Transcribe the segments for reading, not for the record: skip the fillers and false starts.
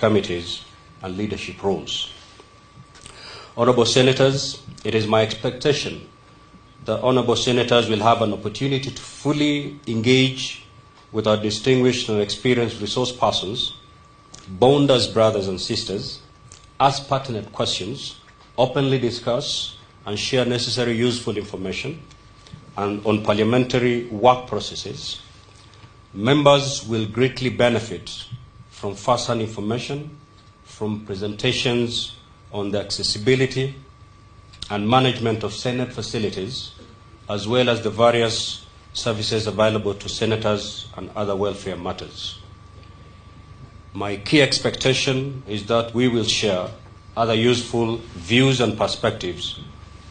committees and leadership roles. Honorable Senators, it is my expectation that Honorable Senators will have an opportunity to fully engage with our distinguished and experienced resource persons, bond as brothers and sisters, ask pertinent questions, openly discuss and share necessary useful information and on parliamentary work processes. Members will greatly benefit from first-hand information, from presentations on the accessibility and management of Senate facilities, as well as the various services available to senators and other welfare matters. My key expectation is that we will share other useful views and perspectives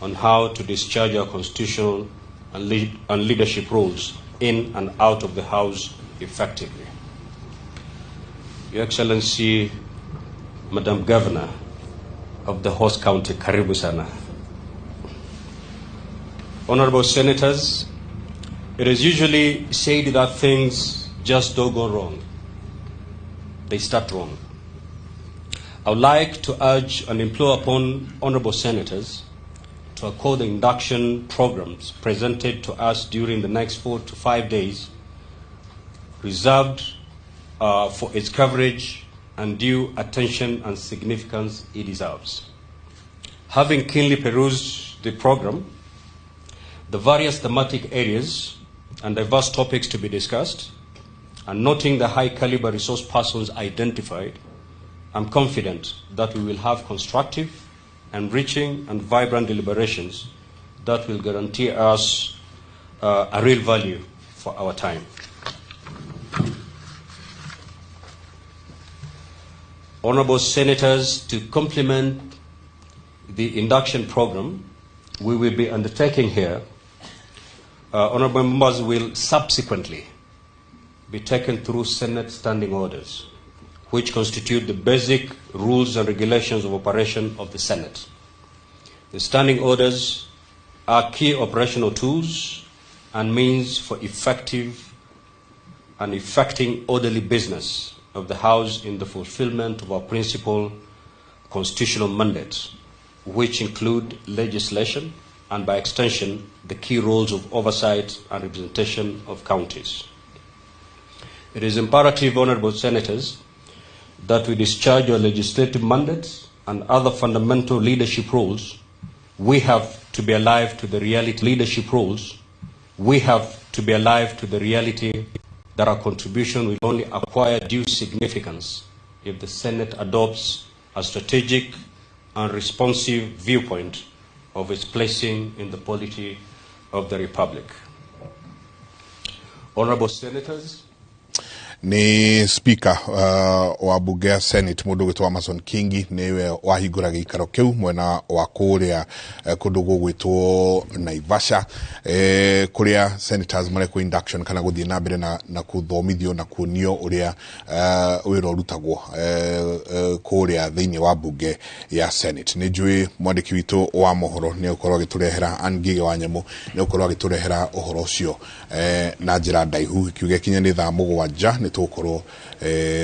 on how to discharge our constitutional and leadership roles in and out of the House effectively. Your Excellency, Madam Governor of the host county, karibu sana. Honorable Senators, it is usually said that things just don't go wrong. They start wrong. I would like to urge and implore upon Honorable Senators to accord the induction programs presented to us during the next 4 to 5 days, reserved for its coverage and due attention and significance it deserves. Having keenly perused the program, the various thematic areas and diverse topics to be discussed, and noting the high caliber resource persons identified, I'm confident that we will have constructive, enriching, and vibrant deliberations that will guarantee us a real value for our time. Honorable Senators, to complement the induction program we will be undertaking here, Honorable members will subsequently be taken through Senate standing orders, which constitute the basic rules and regulations of operation of the Senate. The standing orders are key operational tools and means for effective and effecting orderly business of the House in the fulfillment of our principal constitutional mandates, which include legislation and, by extension, the key roles of oversight and representation of counties. It is imperative, Honorable Senators, that we discharge our legislative mandates and other fundamental leadership roles. We have to be alive to the reality leadership roles. We have to be alive to the reality that our contribution will only acquire due significance if the Senate adopts a strategic and responsive viewpoint of its placing in the polity of the Republic. Honorable Senators, Nĩ Speaker wa bunge ya Senate, mũndũ ũgwĩtwo Amason Kingi, nĩwe wahingũra gĩikaro kĩu mwena wa kũrĩa kũndũ gũgwĩtwo Naivasha, kũrĩa senators marekwo induction kana gũthiĩ na mbere na kũthomithio na kuonio ũrĩa wĩra ũrutagwo kũrĩa thĩinĩ wa bunge ya Senate. Nĩ njũĩ mwandĩki witũ wa mohoro nĩ ũkorwo agĩtũrehera, Ann Ngige wa Nyamũ, nĩ ũkorwo agĩtũrehera ũhoro ũcio na njĩra ndaihu. Kiuga kinya nĩ thaa 7 nĩ tũgũkorwo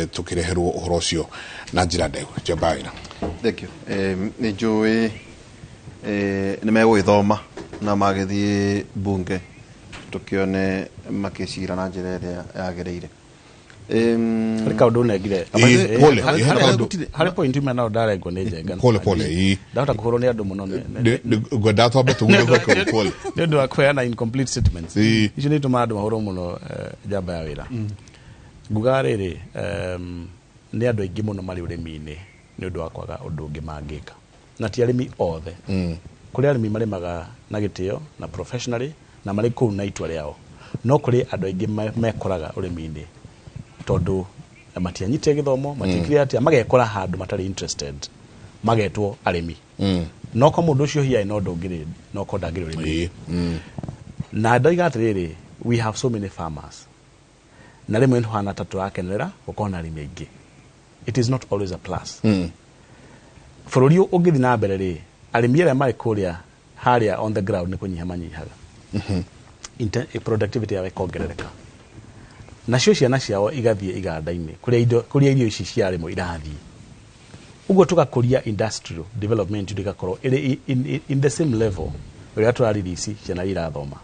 tũkĩreherwo ũhoro ũcio na njĩra ndaihu. Njamba wĩra. Thank you. Nĩ njũĩ nĩ megũgĩthoma na magĩthiĩ bunge tũkĩone makĩcira na njĩra ĩrĩa yagĩrĩire. Harĩ kaũndũ nengire. Ĩ, pole, ĩ, harĩ kaũndũ. Harĩ point imwe nao ndarengwo nĩ Njenga. Pole pole, ĩ. Ndahota kũhũrwo nĩ andũ mũno Ngwendaga twambe tũguthũke kũu pole. Nĩ ũndũ wa kũheana incomplete statements. Ĩ. Icio nĩ itũmaga andũ mahũrwo mũno. Njamba ya wĩra nguga rĩrĩ, nĩ andũ aingĩ mũno marĩ ũrĩmi-inĩ nĩ ũndũ wa kwaga ũndũ ũngĩ mangĩka, na ti arĩmi othe. Kũrĩ arĩmi marĩmaga na gĩtĩo na professionally na marĩ kũu na itua rĩao, no kũrĩ andũ aingĩ mekoraga ũrĩmi-inĩ tondũ matianyitire gĩthomo, matiĩkire atĩa, magekora handũ matarĩ interested, magetwo arĩmi. No ko mũndũ ũcio hihi arĩ na ũndũ ũngĩ rĩ, no ko ndangĩrĩ ũrĩmi. Na ndoiga atĩrĩrĩ, we have so many farmers, na rĩmwe nĩ ta tũrakenerera gũkorwo na arĩmi aingĩ. It is not always a plus. Bũrũri ũngĩthiĩ na mbere rĩ, arĩmi arĩa marĩ kũrĩa harĩa on the ground nĩ kũnyiha manyihaga. Productivity yao ĩkongerereka, nacio ciana ciao igathiĩ iganda-inĩ kũrĩa indo kũrĩa irio ici ciarĩmwo irathiĩ. Ũguo tũgakũria industrial development ĩgakorwo ĩrĩ in the same level ũrĩa tũraririci ciana iria irathoma.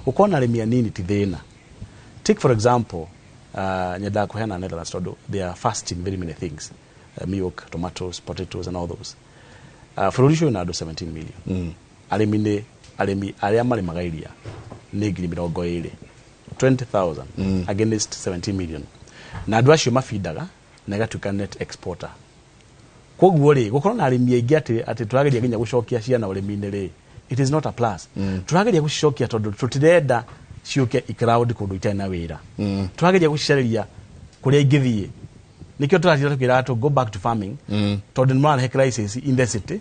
Gũkorwo na arĩmi anini ti thĩna. Take for example, nyendaga kũheana Netherlands tondũ they are fast in very many things, milk, tomatoes, potatoes and all those. Bũrũri ũcio wĩna andũ 17 million. Arĩmi nĩ arĩmi arĩa marĩmaga iria nĩ 20,000, 20,000 against 17 million, na andũ acio mabindaga na ĩgatuĩka net exporter. Koguo rĩ, gũkorwo na arĩmi aingĩ atĩ tũrageria nginya gũcokia ciana ũrĩmi-inĩ rĩ, it is not a plus. Tũrageria gũcicokia tondũ tũtirenda ciũke icrowd kũndũ itarĩ na wĩra. Tũrageria gũcicarĩria kũrĩa ingĩthiĩ. Nĩkĩo tũratinda tũkĩra andũ go back to farming, tondũ nĩ mararehe crisis in the city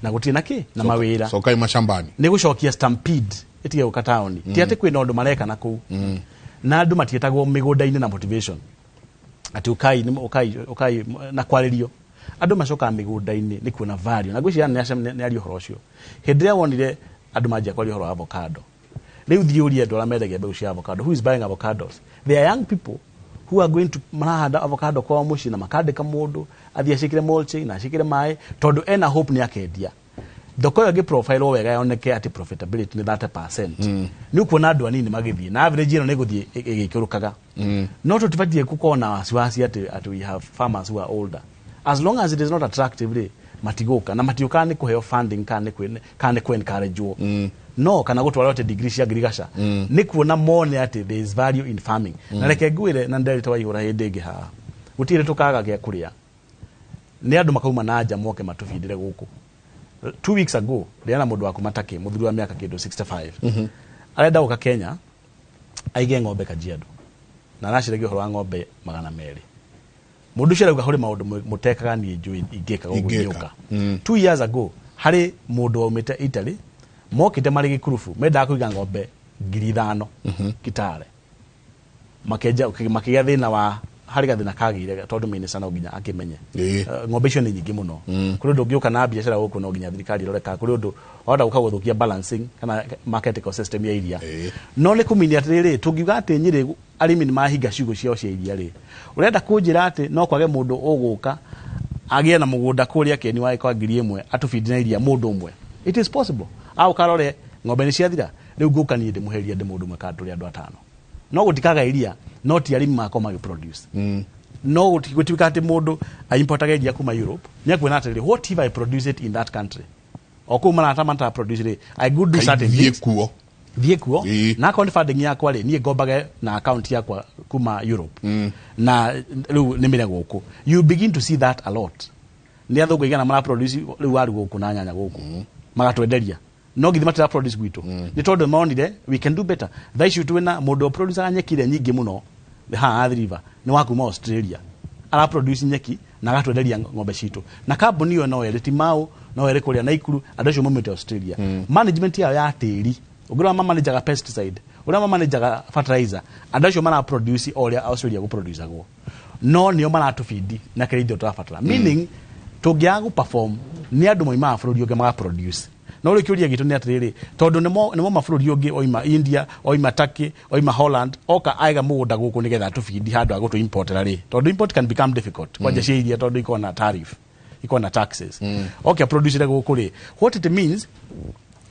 na gũtirĩ na kĩ na mawĩra. Cokai mashambani. Nĩ gũcokia stampede ĩtige gũka taũni. Ti atĩ kwĩna ũndũ mareka na kũu, na andũ matiĩtagwo mĩgũnda-inĩ na motivation atĩ ũkai ũkai ũkai na kwarĩrio. Andũ macokaga mĩgũnda-inĩ nĩ kuona value, na ngwĩciria nĩ aria ũhoro ũcio hĩndĩ ĩrĩa wonire andũ manjia kwaria ũhoro wa avocado. Rĩu thiĩ ũrie andũ arĩa mendagia mbegũ cia avocado, who is buying avocados? They are young people who are going to marahanda avocado kwao mũciĩ na makandĩka mũndũ athiĩ acikĩre mulching na acikĩre maĩ, tondũ ena hope nĩ akendia. Thoko ĩyo ĩngĩprofilwo wega yoneke atĩ profitability nĩ 30%, nĩ ũkuona andũ anini magĩthiĩ na average ĩno nĩ ĩgũthiĩ ĩgĩikũrũkaga. No tũtibatiĩ gũkorwo na wasiwasi atĩ we have farmers who are older. As long as it is not attractive rĩ, matigũka, na matiũkaga nĩ kũheo funding kana nĩ kũ encouragewo no kana gũtwarwo atĩ degree cia ngirigaca. Nĩ kuona mone atĩ there is value in farming. Na reke ngwĩre, na nderĩte Waihũra hĩndĩ ĩngĩ haha, gũtirĩ tũkaga gĩa kũrĩa, nĩ andũ makauma na nja moke matũbindĩre gũkũ. 2 weeks ago ndĩrĩ na mũndũ wa kuma Turkey, mũthuri wa mĩaka kĩndũ 65, arenda gũka Kenya aige ng'ombe Kajiado, na araciragia ũhoro wa ng'ombe 200. Mũndũ ũcio arauga kũrĩ maũndũ mũtekaga, niĩ njũĩ ingĩka gũkũ. Ingĩka. Ingĩũka. 2 years ago harĩ mũndũ waumĩte Italy mokĩte marĩ gĩkurubu mendaga kũiga ng'ombe 5,000 Kitale, makenja makĩgĩa thĩna wa harĩ gathĩna kagĩire tondũ minister no nginya akĩmenye. Ng'ombe icio nĩ nyingĩ mũno. Kũrĩ ũndũ ũngĩũka na biacara gũkũ no nginya thirikari ĩrore kana kũrĩ ũndũ wahota gũka gũthũkia balancing kana market ecosystem ya iria. No nĩ kũminia atĩrĩrĩ, tũngiuga atĩ Nyĩrĩ arĩmi nĩ mahinga ciugũ ciao cia iria rĩ, ũrenda kũnjĩra atĩ no kwage mũndũ ũgũka agĩe na mũgũnda kũrĩa Keni wa ĩka 1,000 atũbindi na iria mũndũ ũmwe? It is possible. Aũka arore ng'ombe nĩ ciathira, rĩu ngũka niĩ ndĩmũhe iria ndĩ mũndũ ũmwe kana tũrĩ andũ atano. No gũtikaga iria, no ti arĩmi makorwo magĩproduce. No gũtuĩka atĩ mũndũ aimportaga iria kuma Europe, nĩ akuona atĩrĩrĩ, what if I produce it in that country? O kũu marata mata produce rĩ, I could do certain Thiĩ things. kuo. Thiĩ kuo. Na akorwo nĩ funding yakwa rĩ, niĩ ngombage na account yakwa kuma Europe na rĩu nĩmĩre gũkũ. You begin to see that a lot. Nĩ athũngũ aigana mara produce rĩu waru gũkũ na nyanya gũkũ magatwenderia? No githĩ matira produce gwitũ? Nĩ tondũ monire we can do better. Thaa ici twĩna mũndũ ũproducaga nyeki ĩrĩa nyingĩ mũno haha Athi River, nĩ wa kuma Australia, ara produce nyeki na agatwenderia ng'ombe citũ. Na kambuni ĩyo no ĩrĩ Timau, no ĩrĩ kũrĩa Naikuru. Andũ acio maumĩte Australia. Management yao ya tĩri, ũngĩrora mamanajaga pesticide, ũrĩa mamanajaga fertilizer, andũ acio mara produce o ũrĩa Australia gũproducagwo, no nĩo maratũbindi na kĩrĩa ithuĩ tũrabatara. Meaning tũngĩaga gũperform, nĩ andũ moimaga bũrũri ũngĩ magaproduce. No rĩu kĩũria gitũ nĩ atĩrĩrĩ, tondũ nĩmo mabũrũri ũngĩ oima India, oima Turkey, oima Holland, oka aiga mũgũnda gũkũ nĩgetha atũbindi handũ ha gũtũ-importera rĩ, tondũ import can become difficult kwanja cia iria, tondũ ikoragwo na tariff, ikoragwo na taxes, okay, producere gũkũ rĩ, what it means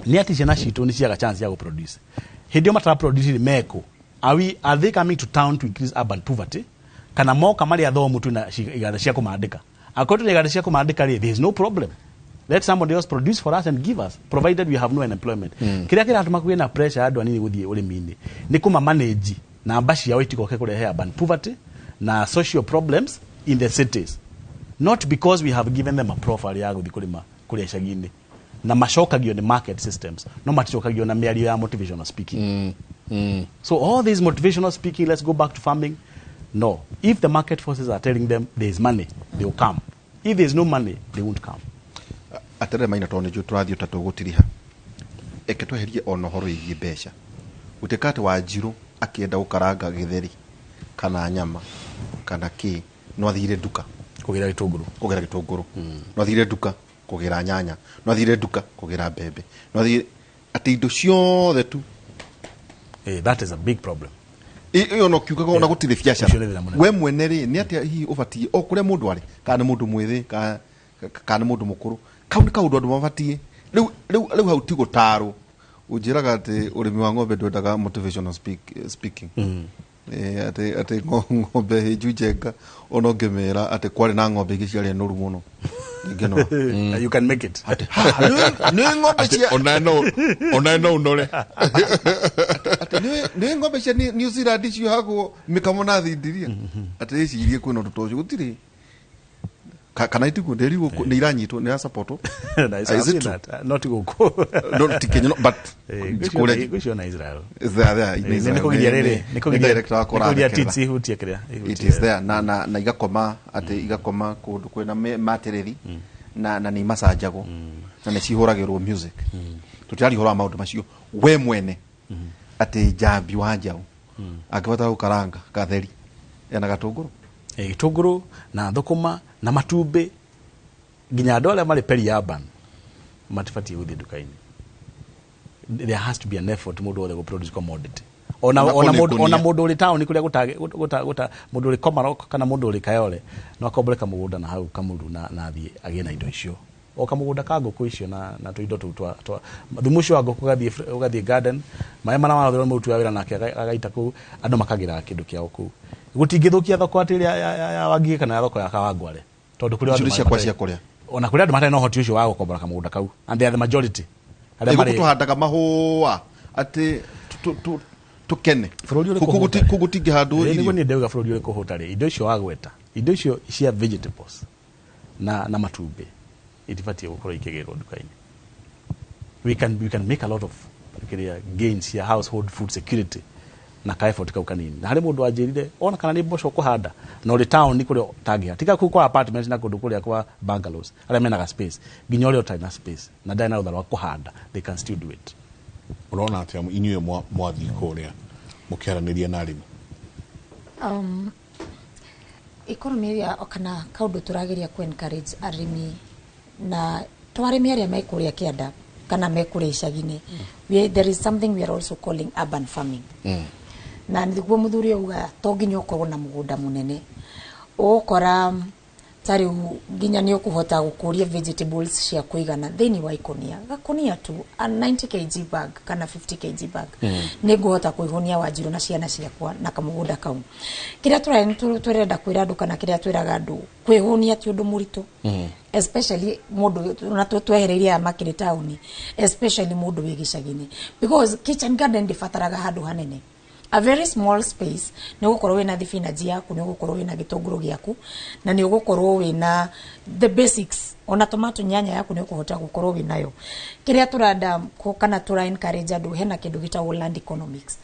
nĩ atĩ ciana citũ nĩ ciaga chance ya gũproduce. Hĩndĩ ĩyo mataraproduce rĩ, meko are they coming to town to increase urban poverty, kana moka marĩ athomu twĩna iganda cia kũmandĩka? Akorwo twĩna iganda cia kũmandĩka rĩ, there is no problem. Let somebody else produce for us and give us, provided we have no unemployment. Kĩrĩa kĩratũma kũgĩe na pressure ya andũ anini gũthiĩ ũrĩmi-inĩ nĩ kũma manage namba ciao itigoke kũrehe urban poverty na social problems in the cities, not because we have given them a profile ya gũthiĩ kũrĩma kũrĩa icagi-inĩ. Na macokagio nĩ market systems, no maticokagio na mĩario ya motivational speaking. So all this motivational speaking, "Let's go back to farming," no. If the market forces are telling them there is money, they will come. If there is no money, they won't come. Aterere maina, tondũ nĩnjũĩ tũrathiĩ ta tũgũtiriha, eke tweherie ona ũhoro wĩgiĩ mbeca. Gũtuĩka atĩ Wanjirũ akĩenda gũkaranga gĩtheri kana nyama kana kĩ, no athire nduka kũgĩra gĩtũngũrũ. Kũgĩra gĩtũngũrũ, no athire nduka kũgĩra nyanya, no athire nduka kũgĩra mbembe, no athire atĩ indo ciothe tu. That is a big problem. Ĩyo no kiugaga ona gũtirĩ biacara. Ũcio nĩ thĩna mũnene. We mwene rĩ, nĩ atĩa hihi ũbatiĩ o kũrĩa mũndũ arĩ, kana nĩ mũndũ mwĩthĩ kana Kana nĩ mũndũ mũkũrũ, kau nĩ kaũndũ andũ mabatiĩ rĩu hau ti gũtarwo. Ũnjĩraga atĩ ũrĩmi wa ng'ombe ndwendaga motivational speaking. Atĩ ng'ombe hĩnju njenga, ona ũngĩmĩra atĩ kwarĩ na ng'ombe ingĩ ciarĩ noru mũno, ndĩngĩnora. You can make it. Atĩ, ha, nĩ ng'ombe cia Onawe no unore. Atĩ nĩ ng'ombe cia New Zealand ciohagwo mĩkamo na thindiria, atĩ ĩcirie kwĩna ũndũ ta ũcio gũtirĩ. Kana itiguo ndĩrigwo nĩ iranyitwo, nĩ irasapotwo. Na Is it I've seen true? that. Not gũkũ. No, ti Kenya, no, but kũrĩa Ngwĩciria na Israel. Is there there in Israel. Nĩ kũgiria rĩrĩ, Nĩ nĩ kũgiria director wakwa nĩ kũgiria ũrathekerera. tits ihutie kĩrĩa It ihutie. is there na igakoma, atĩ igakoma kũndũ kwĩna matĩrĩri na nĩ imacanjagwo na nĩ cihũragĩrwo music. Tũtiraria ũhoro wa maũndũ macio we mwene, atĩ njambi wa njaũ angĩbatara gũkaranga gatheri ena gatũngũrũ. Gĩtũngũrũ na thũkũma na matumbĩ, nginya andũ arĩa marĩ peri-urban matibatiĩ gũthiĩ nduka-inĩ. There has to be an effort mũndũ wothe gũ produce commodity, ona Ona ona kũnĩ mũndũ ona kũnia. Mũndũ ũrĩ taũni kũrĩa gũta mũndũ ũrĩ Komarok kana mũndũ ũrĩ Kayole no akombore kamũgũnda na hau Kamuru na athiĩ agĩe na indo icio, o kamũgũnda ka ngũkũ icio na tũindo tũu twa thumu ũcio wa ngũkũ, ũgathiĩ garden, maĩ marĩa marahũthĩrwo nĩ mũruti wa wĩra nake agaita kũu, andũ makagĩra kĩndũ kĩao kũu. Gũtingĩthũkia thoko atĩ ĩrĩa ya Wangigĩ kana ya thoko ya Kawangware, tondũ kũrĩ Icio andũ nĩ ciakwa matarĩ- cia kũrĩa. Ona kũrĩ andũ matarĩ na ũhoti ũcio wa gũkombora kamũgũnda kau, and they are the majority arĩa Gũkũ marĩ tũhandaga mahũa atĩ tũkene. Bũrũri ũrĩ Gũkũ kũhũta. Gũkũ gũtingĩhandwo Ĩĩ, irio. Nĩguo niĩ ndauga bũrũri ũrĩ kũhũta rĩ, indo icio wagweta, indo icio cia vegetables na matumbĩ itibatiĩ gũkorwo ikĩgĩrwo nduka-inĩ. We can make a lot of kĩrĩa gains cia household food security na ka effort kau kanini. Na harĩ mũndũ wanjĩrire ona kana nĩ mboco kũhanda na ũrĩ town kũrĩa ũtangĩha, tiga kũu kwa apartment na kũndũ kũrĩa kwa bungalows arĩa menaga space, nginya ũrĩa ũtarĩ na space na ndarĩ na rũtha rwa kũhanda, they can still do it. Ũrona atĩa inyuĩ mwathiĩ kũrĩa mũkĩaranĩria na arĩmi? Economy ĩrĩa kana kaũndũ tũrageria ku encourage arĩmi na to arĩmi arĩa me kũrĩa kĩanda kana me kũrĩa icagi-inĩ, there is something we are also calling urban farming. Na nĩguo mũthuri auga to nginya ũkorwo na mũgũnda mũnene, ũgũkora ta rĩu nginya nĩ ũkũhota gũkũria vegetables cia kũigana thĩinĩ wa ikũnia, gakũnia tu, a 90 kg bag kana 50 kg bag, nĩ ngũhota kwĩhũnia Wanjirũ na ciana ciakwa na kamũgũnda kau. Kĩrĩa tũrenda kwĩra andũ kana kĩrĩa twĩraga andũ, kwĩhũnia ti ũndũ mũritũ, especially mũndũ na twehereirie aya makĩrĩ taũni, especially mũndũ wĩ gĩcagi-inĩ, because kitchen garden ndĩbataraga handũ hanene. A very small space, nĩ ũgũkorwo wĩna thibinanji yaku, nĩ ũgũkorwo wĩna gĩtũngũrũ gĩaku, na nĩ ũgũkorwo wĩna the basics, ona tomato, nyanya yaku nĩ ũkũhota gũkorwo wĩnayo. Kĩrĩa tũrenda kana tũra encourage andũ, hena kĩndũ gĩtagwo land economics.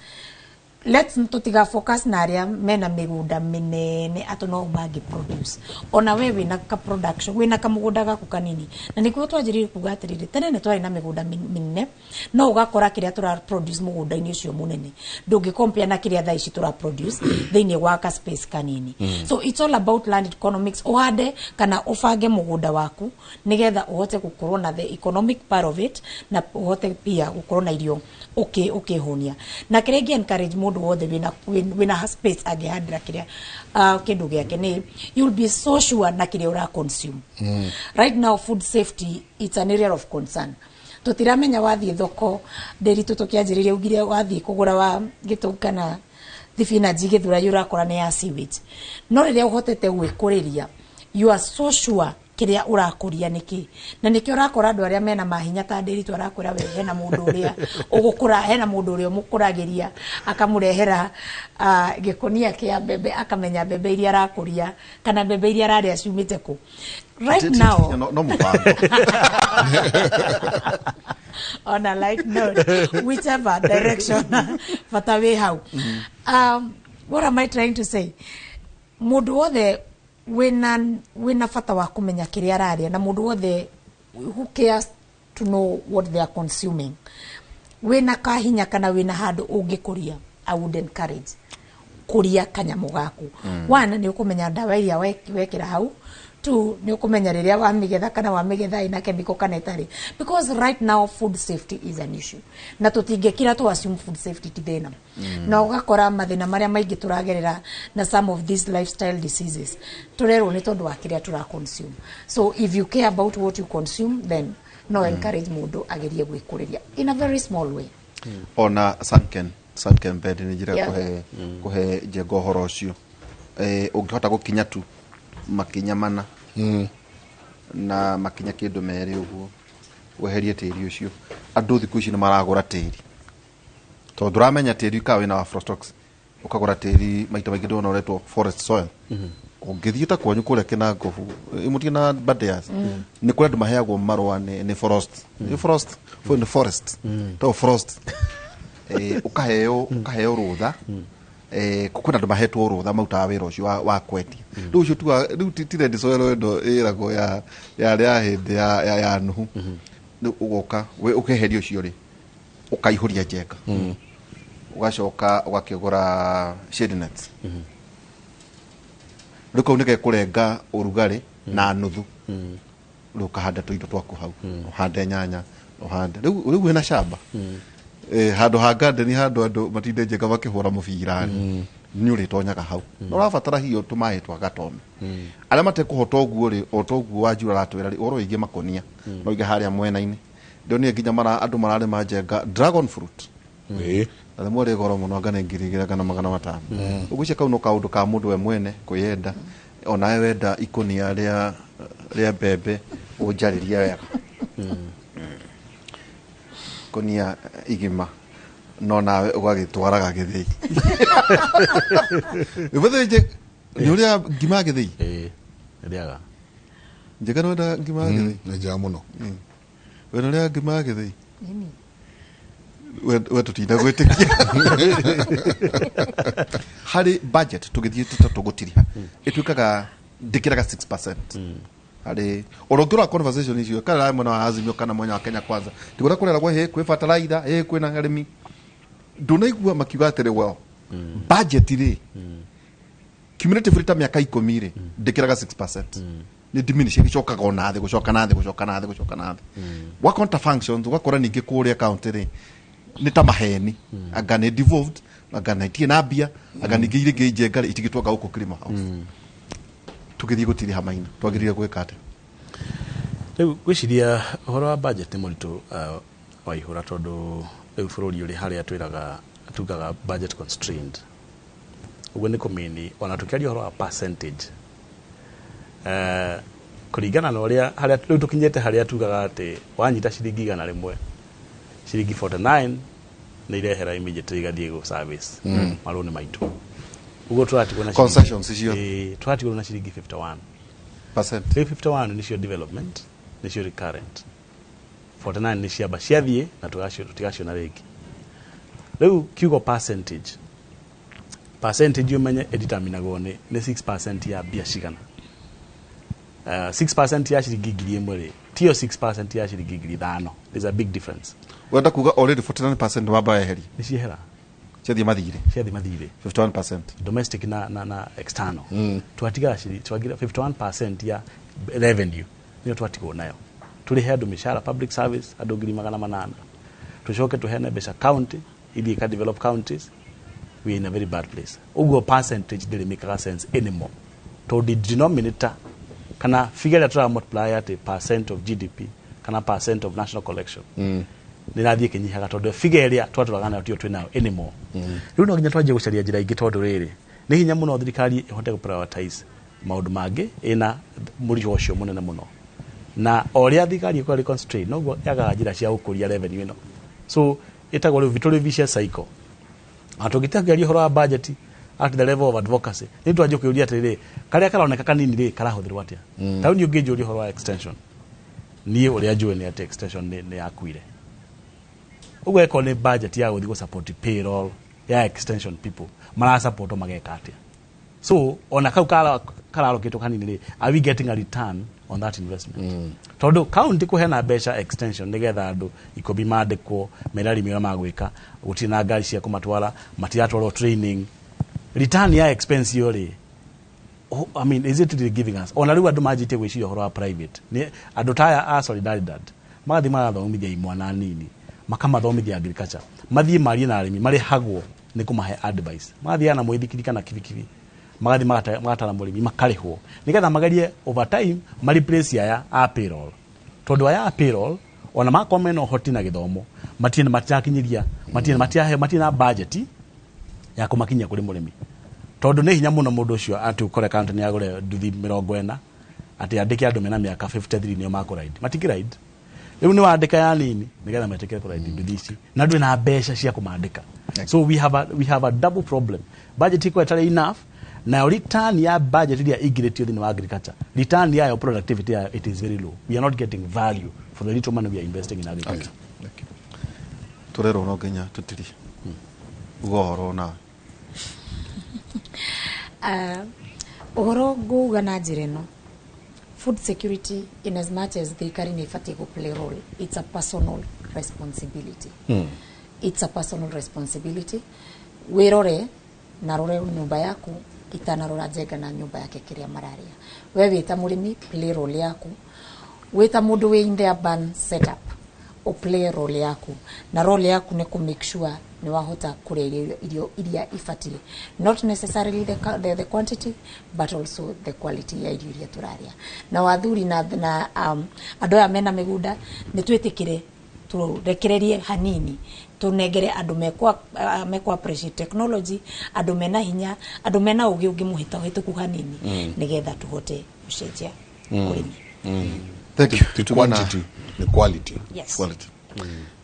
Let's tutiga focus na arĩa mena mĩgũnda mĩnene atĩ no mangĩ produce. Ona we wĩna ka production, wĩna kamũgũnda gaku kanini, na nĩkuo twanjĩrĩirie kuga atĩrĩrĩ, tene nĩ twarĩ na mĩgũnda mĩnene, no ũgakora kĩrĩa tũra produce mũgũnda-inĩ ũcio mũnene ndũngĩ compare na kĩrĩa thaa ici tũra produce thĩinĩ wa ka space kanini. So it's all about land economics. Ũhande kana ũbange mũgũnda waku nĩgetha ũhote gũkorwo na the economic part of it na ũhote pia gũkorwo na irio ũkĩhũnia. Na kĩrĩa ingĩ encourage mũndũ wothe wĩna space angĩhandĩra kĩrĩa kĩndũ gĩake nĩ you'll be so sure na kĩrĩa ũra consume. Right now food safety, it's an area of concern. Tũtiramenya wathiĩ thoko ndĩritũ, tũkĩanjĩrĩria ugire wathiĩ kũgũra wa gĩtũ kana thibinanji gĩthũrai, ũrakora nĩ ya sewage. No rĩrĩa ũhotete gwĩkũrĩria, you are so sure kĩrĩa ũrakũria nĩkĩ, na nĩkĩo ũrakora andũ arĩa mena mahinya ta Ndĩritũ arakwĩra we hena mũndũ ũrĩa ũgũkũra, hena mũndũ ũrĩa ũmũkũragĩria, akamũrehera gĩkũnia kĩa mbembe, akamenya mbembe iria arakũria kana mbembe iria ararĩa ciumĩte kũ right now. No mũbango. On a light note, whichever direction, bata wĩ hau. What am I trying to say? Mũndũ wothe wĩna bata wa kũmenya kĩrĩa ararĩa na mũndũ wothe who cares to know what they are consuming, wĩna kahinya kana wĩna handũ ũngĩkũria, I would encourage kũria kanyamũ gaku. One, nĩ ũkũmenya ndawa iria wekĩra hau. Two, nĩ ũkũmenya rĩrĩa wamĩgetha kana wamĩgetha ĩna chemical kana ĩtarĩ, because right now food safety is an issue na tũtingĩkira tũ assume food safety ti thĩna. Na ũgakora mathĩna marĩa maingĩ tũragerera na some of these lifestyle diseases tũrerwo nĩ tondũ wa kĩrĩa tũra consume. So if you care about what you consume, then no encourage mũndũ agerie gwĩkũrĩria in a very small way. Ona sunken bed nĩ njĩra kũhe kũhe njenga ũhoro ũcio. Ũngĩhota gũkinya tu makinya mana na makinya kĩndũ merĩ ũguo, weherie tĩri ũcio. Andũ thikũ ici nĩ maragũra tĩri tondũ ndũramenya tĩri ka wĩna wa aflatoxin. Ũkagũra tĩri maita maingĩ ndĩrona ũretwo forest soil. Ũngĩthiĩ ta kwanyu kũrĩa Kĩnangobu mũtige na Badeas, nĩ kũrĩ andũ maheagwo marũa nĩ forest, nĩ forest, nĩ forest to forest. Ũkaheo rũtha. Kwĩna andũ mahetwo rũtha marutaga wĩra ũcio wa kwendia. Rĩu ũcio tuga rĩu ti red soil ĩno ĩragwo ya yarĩ ya hĩndĩ ya Nuhu. Rĩu ũgoka ũkeheria ũcio rĩ, ũkaihũria njenga, ũgacoka ũgakĩgũra shade nets. Rĩu kau nĩgekũrenga ũrugarĩ na nuthu. Rĩu ũkahanda tũindo twaku hau, ũhande nyanya, ũhande rĩu wĩna shamba. Handũ ha garden, handũ andũ matinde njenga makĩhũra mũbira rĩ, nĩ ũrĩtonyaga hau na ũrabatara hiyo tũmaĩ twa gatome. Arĩa matekũhota ũguo rĩ, o ta ũguo Wanjirũ aratwĩra rĩ, ũhoro wĩgiĩ makonia no ũige harĩa mwena-inĩ. Ndonire nginya andũ mararĩma njenga dragon fruit na rĩmwe rĩ goro mũno, anga nĩ 2500. Ũguo kau no kaũndũ ka mũndũ we mwene kwĩyenda. Onawe wenda ikũnia rĩa mbembe, ũnjarĩrie wega, ikũnia igima, no nawe ũgagĩtwaraga gĩthĩi. Nĩ ũrĩa ngima ya gĩthĩi? Ĩĩ, rĩaga. Njega, nĩ wenda ngima ya gĩthĩi? Nĩ njega mũno. We nĩ ũrĩa ngima ya gĩthĩi? Nini. We tũtinda gwĩtĩkia harĩ budget tũgĩthiĩ tũgũtiriha ĩtuĩkaga ndĩkĩraga 6% harĩ ona ũngĩrora conversation icio kana mwena wa Azimio kana mwena wa Kenya Kwanza, tigũrĩa kũreragwo hĩ kwĩ bataraitha, hĩ kwĩna arĩmi, ndũnaigua makiuga atĩrĩ, well, budget rĩ, cumulatively ta mĩaka 10 rĩ, ndĩkĩraga 6%, nĩ diminish, ĩgĩcokaga ona thĩ, gũcoka na thĩ, gũcoka na thĩ, gũcoka na thĩ. Wakona functions, ũgakora ningĩ kũrĩa county rĩ, nĩ ta maheni, anga nĩ devolved, anga na itirĩ na mbia, anga ningĩ irĩngĩ njenga rĩ itigĩtwanga gũkũ Kilima House. Tũgĩthiĩ gũtiriha maina, twagĩrĩire gwĩka atĩa? Rĩu ngwĩciria ũhoro wa budget nĩ mũritũ, Waihũra, tondũ rĩu bũrũri ũrĩ harĩa twĩraga tugaga budget constrained. Ũguo nĩ kũmini ona tũkĩaria ũhoro wa percentage, kũringana na ũrĩa harĩa rĩu tũkinyĩte, harĩa tugaga atĩ wanyita ciringi 100, ciringi 49 nĩ irehera immediately igathiĩ gũ service marũni maitũ. Ũguo tũratigwo na Concessions ciothe. Ĩĩ, tũratigwo na ciringi 51. Percent. Rĩu 51 nĩcio development, nĩcio recurrent, 49 nĩ ciamba ciathiĩ na tũtigaciona rĩngĩ. Rĩu kiugo percentage ũmenye ĩdeterminagwo nĩ 6% ya mbia cigana. 6% ya ciringi 1000 rĩ, tiyo 6% ya ciringi 5000. There's a big difference. Wenda kuga already 49% wamba weheria. Nĩ ciehera. Ciathiĩ mathirĩ. Ciathiĩ mathirĩ. 51%. Domestic na external. Twatigaga twagira 51% ya revenue nĩyo twatigwo nayo tũrĩhe andũ mĩcara, public service andũ 800,000, tũcoke tũheane mbeca county iria ika develop counties. We are in a very bad place. Ũguo percentage ndĩrĩ mĩkaga sense anymore, tondũ denominator kana figure ĩrĩa tũra multiply atĩ percent of GDP kana percent of national collection nĩ ĩrathiĩ ĩkĩnyihaga, tondũ figure ĩrĩa twatũraga nayo tiyo twĩ nayo anymore. Rĩu no nginya twanjie gũcaria njĩra ingĩ, tondũ rĩrĩ nĩ hinya mũno thirikari ĩhote gũ prioritize maũndũ mangĩ ĩna mũrigo ũcio mũnene mũno. Na o ũrĩa thirikari ĩkorwo ĩrĩ constrained, noguo yagaga njĩra cia gũkũria revenue ĩno. So ĩtagwo rĩu tũrĩ vicious cycle. Na tũngĩtageria ũhoro wa budget at the level of advocacy, nĩ twanjie kwĩyũria atĩrĩrĩ, karĩa karoneka kanini rĩ, karahũthĩrwo atĩa? Ta rĩu niĩ ũngĩnjũria ũhoro wa extension, niĩ ũrĩa njũĩ nĩ atĩ extension nĩ yakuire. Ũguo ĩkorwo nĩ budget ya gũthiĩ gũ support payroll ya extension people, marasupportwo mageka atĩa? So ona kau kararokĩtwo kanini rĩ, are we getting a return on that investment? Tondũ county kũheana mbeca extension nĩgetha andũ 10 mandĩkwo merarĩmi ũrĩa magwĩka, gũtirĩ na ngari cia kũmatwara, matiratwarwo training, return ya expense iyo rĩ, Oh, I mean, is it really giving us? Ona rĩu andũ manjĩtie gwĩciria ũhoro wa private. Nĩ andũ ta aya a Solidaridad magathiĩ magathomithia imwana nini, makamathomithia agriculture, mathiĩ marie na arĩmi marĩhagwo nĩ kũmahe advice, magathiaga na mũithikiri kana kibikibi, magathiĩ magatara mũrĩmi, makarĩhwo nĩgetha magerie over time ma replace aya a payroll, tondũ aya a payroll ona makorwo mena ũhoti na gĩthomo, matirĩ matirakinyĩria, matirĩ matirahe, matirĩ na budget ya kũmakinyia kũrĩ mũrĩmi, tondũ nĩ hinya mũno mũndũ ũcio atĩ ũkore county nĩ agũre nduthi 40 atĩ andĩke andũ mena mĩaka 53 nĩo makũride, matingĩride. Rĩu nĩ wandĩka ya nini nĩgetha metĩkĩre kũride nduthi ici na ndũrĩ na mbeca cia kũmandĩka. So we have a double problem. Budget ĩkorwo ĩtarĩ enough, nayo return ya budget ĩrĩa ingĩrĩtio thĩinĩ wa agriculture, return yayo, productivity yayo, it is very low. We are not getting value for the little money we are investing in agriculture. Tũrerwo no nginya tũtirie uga ũhoro nawe. Ũhoro nguga na njĩra ĩno, food security, in as much as thirikari nĩ ĩbatiĩ gũ play role, it's a personal responsibility. It's a personal responsibility. Wĩrore na rore nyũmba yaku itanarora Njenga na nyũmba yake kĩrĩa mararĩa. We wĩ ta mũrĩmi, play role yaku. Wĩ ta mũndũ wĩ in the urban setup, ũ play role yaku, na role yaku nĩ kũ make sure nĩ wahota kũrĩa irio iria ibatiĩ, not necessarily the quantity but also the quality ya irio iria tũrarĩa. Na wathuri na andũ aya mena mĩgũnda, nĩ twĩtĩkĩre tũrekererie hanini, tũnengere andũ mekwa appreciate technology, andũ mena hinya, andũ mena ũgĩ ũngĩ mũhĩtũku hanini, nĩgetha tũhote gũcenjia ũrĩmi. Thank you. Ti Tumana- quantity, ni quality. Yes. Quality.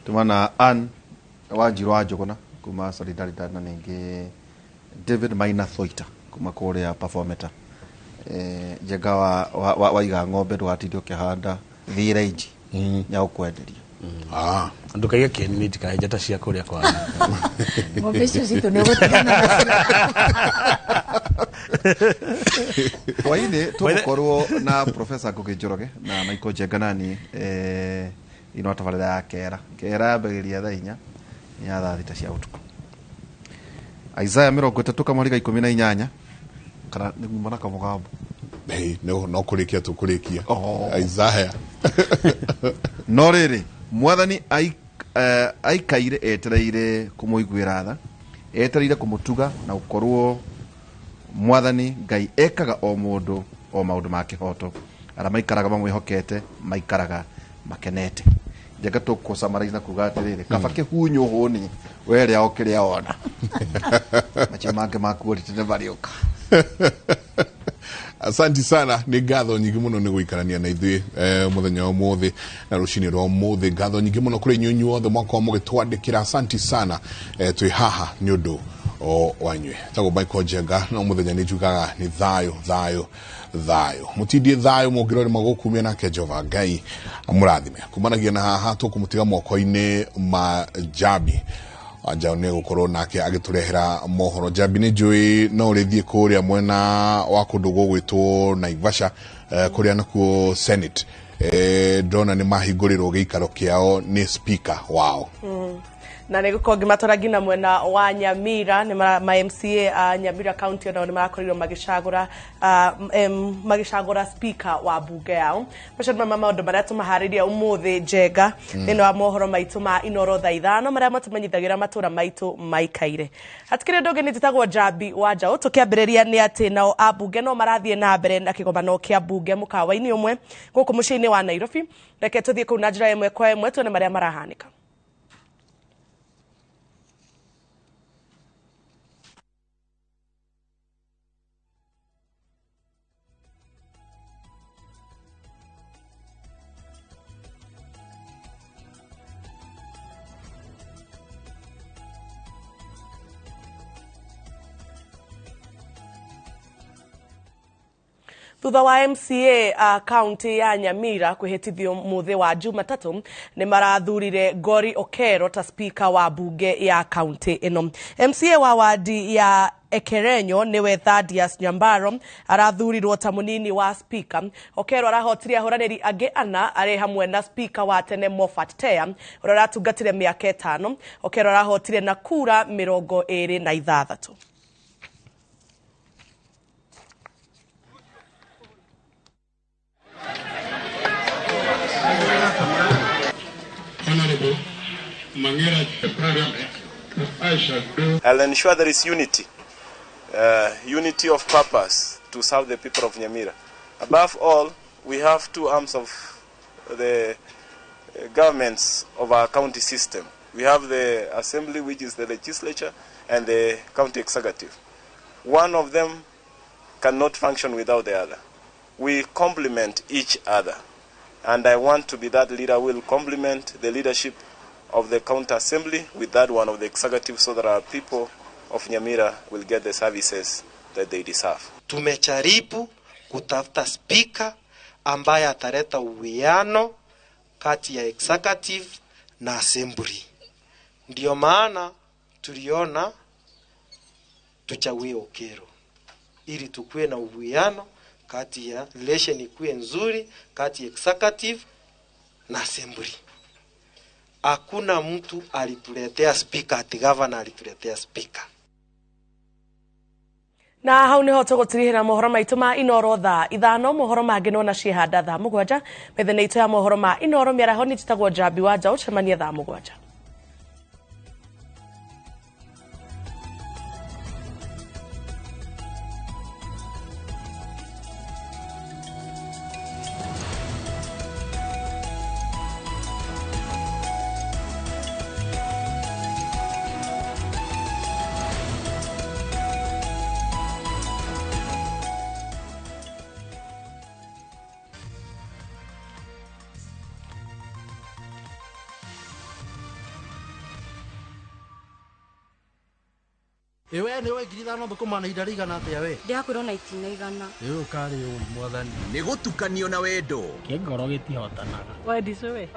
Tumana Ann Wanjiru wa Njũgũna kuma Solidaridad na ningĩ David Maina Thoita kuma kũrĩa Performeta. Njenga wa waiga ng'ombe ndũgatinde ũkĩhanda thire inji ya gũkwenderia. Ah. Ndũkaige kĩeni nĩ itikahe njata cia kũrĩa kwa Ng'ombe icio citũ nĩ ũgũtigana nacio. Hwainĩ tũgũkorwo na Professor Ngugi Njoroge na Michael Njenga nani ino tabarĩra ya kera kera yambagĩrĩria thaa 4 ya thaa 6 cia ũtukũ. Isaiah 30 kamũhari ga 18, kana nĩ nguma na kamũgambo. Hey, no kũrĩkia tũkũrĩkia. Oh. Isaiah. No rĩrĩ, Mwathani aikaire etereire kũmũiguĩra tha, etereire kũmũtuga, na gũkorwo Mwathani Ngai ekaga o mũndũ o maũndũ ma kĩhoto. Arĩa maikaraga mamwĩhokete maikaraga makenete. Njenga, tũkũ na kuga atĩrĩrĩ, kaba kĩhunyũ hũni werĩa o kĩrĩa wona, macio mangĩ makuorĩte nĩ marĩũka. Asanti sana, nĩ ngatho nyingĩ mũno nĩ gũikarania na ithuĩ mũthenya wa ũmũthĩ na rũcinĩ rwa ũmũthĩ. Ngatho nyingĩ mũno kũrĩ inyuĩ inyuothe mwakorwo mũgĩtwandĩkĩra. Asanti sana. Twĩ haha nĩ ũndũ o wanyuĩ. Tagwo Michael Njenga, no mũthenya nĩ njugaga nĩ thayũ, thayũ, thayũ, mũtindie thayũ mũngĩrorĩ magũkumia nake Jehova Ngai amũrathime. Kumanagia na haha tũkũmũtiga moko-inĩ ma Jambi Wanjao nĩ gũkorwo nake agĩtũrehera mohoro. Jambi, nĩ njũĩ no ũrĩthiĩ kũrĩa mwena wa kũndũ gũgwĩtwo Naivasha, kũrĩa nakuo Senate, ndona nĩ mahingũrĩrwo gĩikaro kĩao nĩ speaker wao. Na nä gå korwo ngä matwara nginya mwena wa Nyamira nä ma MCA a Nyamira County, onao nä marakorirwo magĩcagũra speaker wa bunge yao. Macio nĩ maũndũ marĩa tũmaharĩria ũmũthĩ, Njenga, thĩinĩ wa mohoro maitũ ma Inoro thaa 5, marĩa matũmenyithagĩra matũra maitũ maikaire. Hatikĩrĩ ũndũ ũngĩ, nĩ njĩtagwo Njambi wa Njaũ. Tũkĩambĩrĩria nĩ atĩ nao ambunge no marathiĩ na mbere na kĩgomano kĩa mbunge mũkawa-inĩ ũmwe gũkũ mũciĩ-inĩ wa Nairobi. Reke tũthiĩ kũu na njĩra ĩmwe kwa ĩmwe tuone marĩa marahanĩka. Thutha wa MCA kaunti ya Nyamira kwĩhĩtithio mũthĩ wa Jumatatũ, nĩ marathurire Gori Okero ta speaker wa bunge ya kaunti ĩno. MCA wa wadi ya Ekerenyo niwe Thadius Nyambaro arathurirwo ta munini wa speaker. Okero arahotire ahũranĩri angĩ ana, arĩ hamwe na speaker wa tene Moffat Teya ũrĩa ũratungatire mĩaka 5. Okero arahotire na kura 26. Mangera Parliament, I shall do. I'll ensure there is unity, unity of purpose to serve the people of Nyamira. Above all, we have two arms of the governments of our county system. We have the assembly, which is the legislature, and the county executive. One of them cannot function without the other. We complement each other, and I want to be that leader who will complement the leadership of the county assembly with that one of the executive, so that our people of Nyamira will get the services that they deserve. Tumejaribu kutafuta spika ambaye ataleta uwiano kati ya executive na assembly. Ndio maana tuliona tuchague Okero ili tukue na uwiano kati ya relation ikuwe nzuri kati ya executive na assembly. Hakuna mtu alituletea speaker ati governor alituletea speaker. Na hau niho tugutirihira mohoro maitu ma Inoro thaa 5 mohoro mangi nona ciehanda thaa 7 methene itu ya mohoro ma Inoro miaraho ni njitagwo Njambi wa Njaũ cemania thaa 7. Ewe nĩ 5,000 thũkũma na ihinda rĩigana atĩa we? Ndĩrakwĩrwo na itina 100. Ĩĩ ũkarĩ ũi mwathani. Nĩ gũtukanio na wendo. Kĩngoro gĩtihotanaga. Wendi cũĩ.